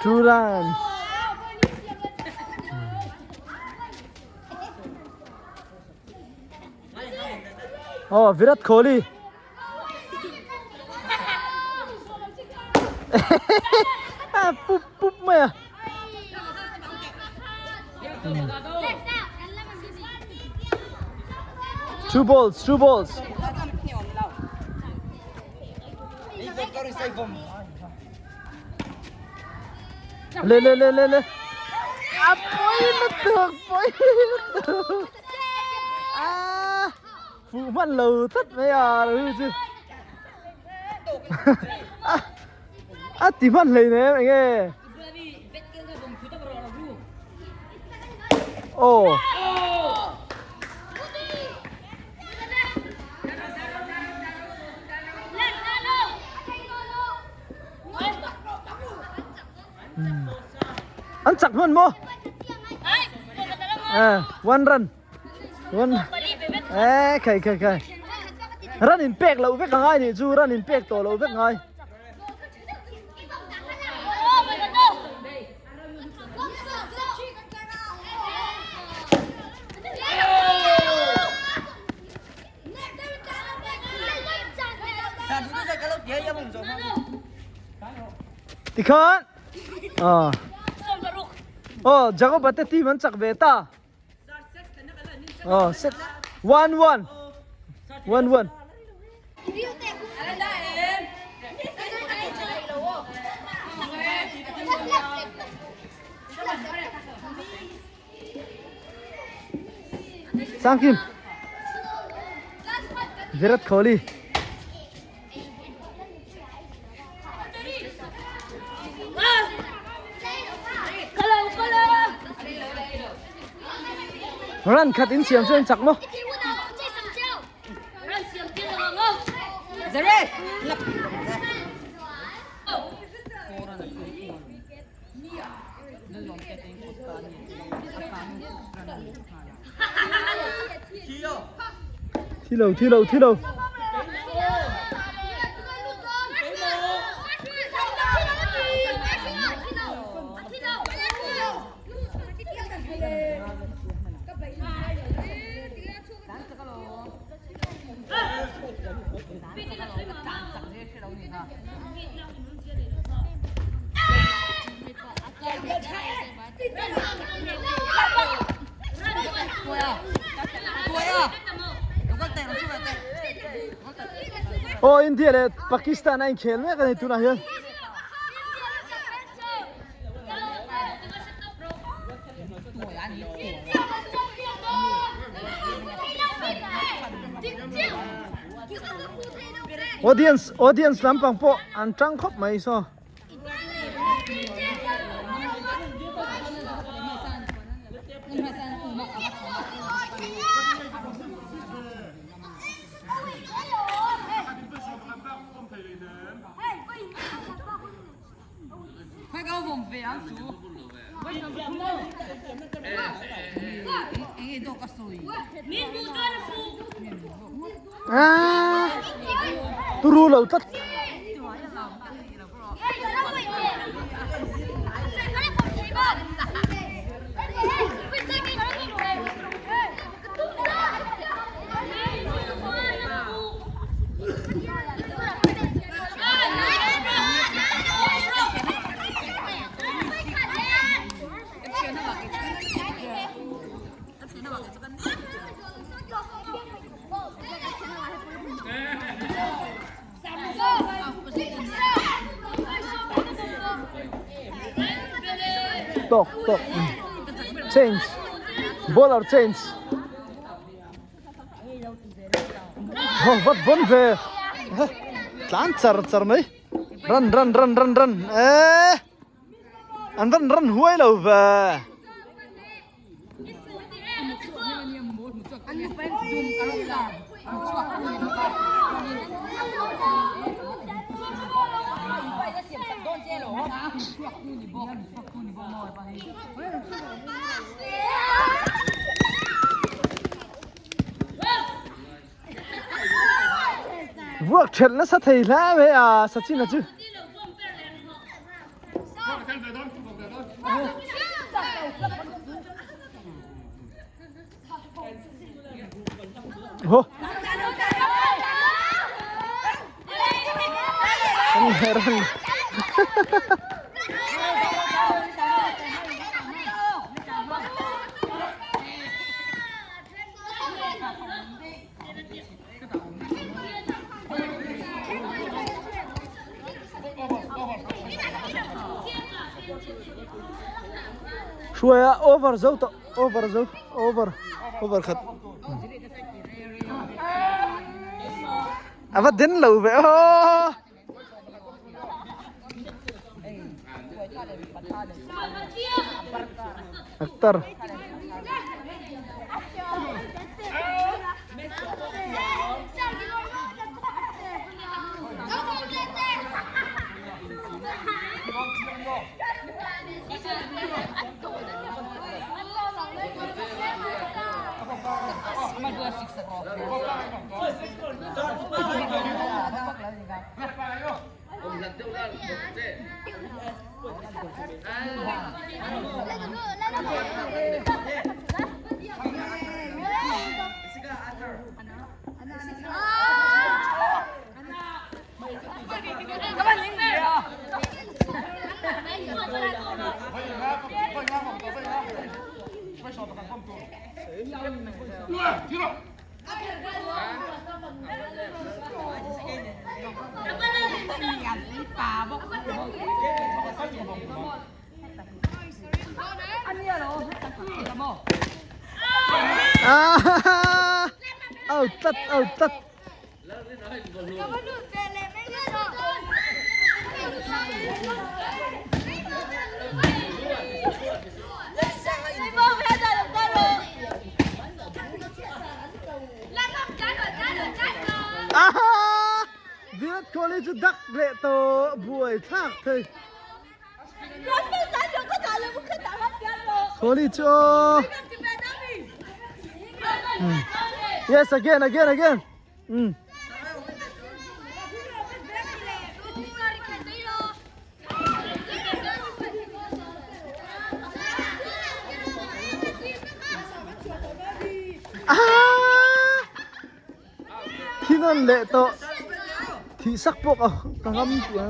Two run. Oh, Virat Kohli. A pup pup mai a. Two balls, two balls. Le le le le le. A pui lutuk, pui lutuk. A fuh hman lo tlat mai a lo chu. A ti hman hlei nem enge. Aw. An chak hman maw? Eh, one run. One. Eh, khai khai khai. Run in pek loh vek angai nih chu, run in pek tawh loh vek ngai. Tikhan ah oh Jacob te team an chak ve ta oh set 1 1 1 1 Sangkim Virat Kohli Run khat in siam chuan chak maw? Thi lo, thi lo, thi lo. Aw India leh Pakistan a inkhel mek a ni tunah hian. Audience audience lampang pawh an tang khawp mai saw. Ah, turu lo tlat. Tok tok change bowler change ho vat bon ve tlan char char mai run run run run run e an van run huai lo ve Vuak ṭhelh nasa thei hle mai a Sachin-a chu. Ho. Meron. Hruaia over zo tawh over zo over over khat a va den lo ve aw Actor Out tlat out tlat. Virat Kohli chu dak leh tawh buai thlak thei. Kohli chu aw. Yes again again again. Um. Thinan leh tawh thih sak pawh ka ka ngam tih a.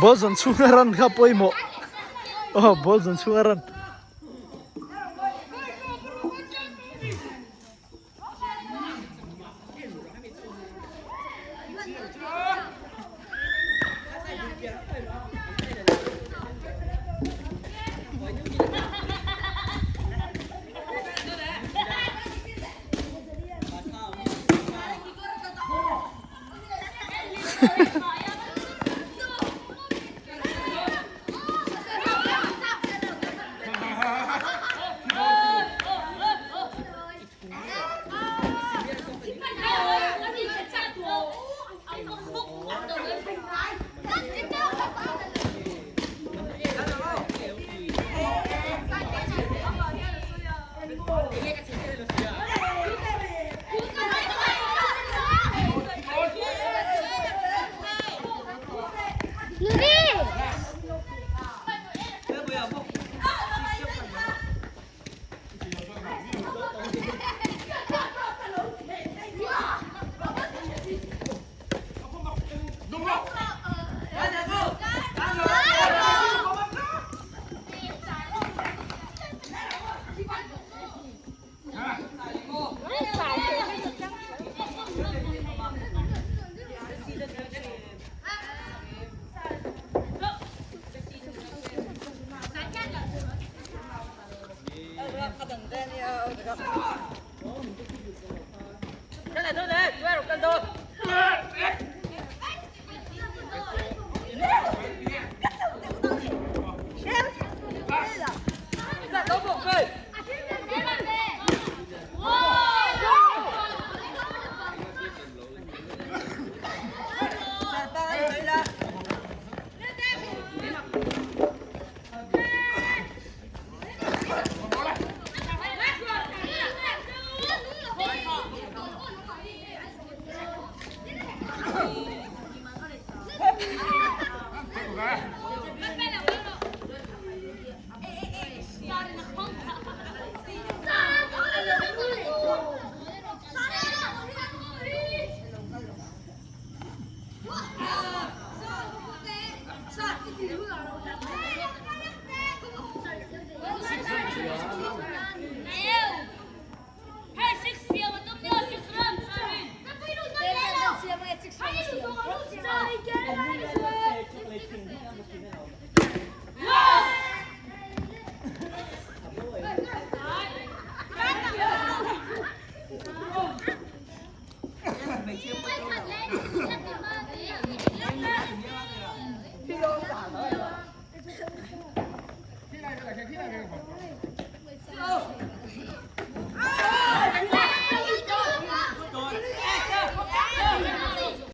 Ball zawn chhunga run kha pawimawh aw ball zawn chhunga run.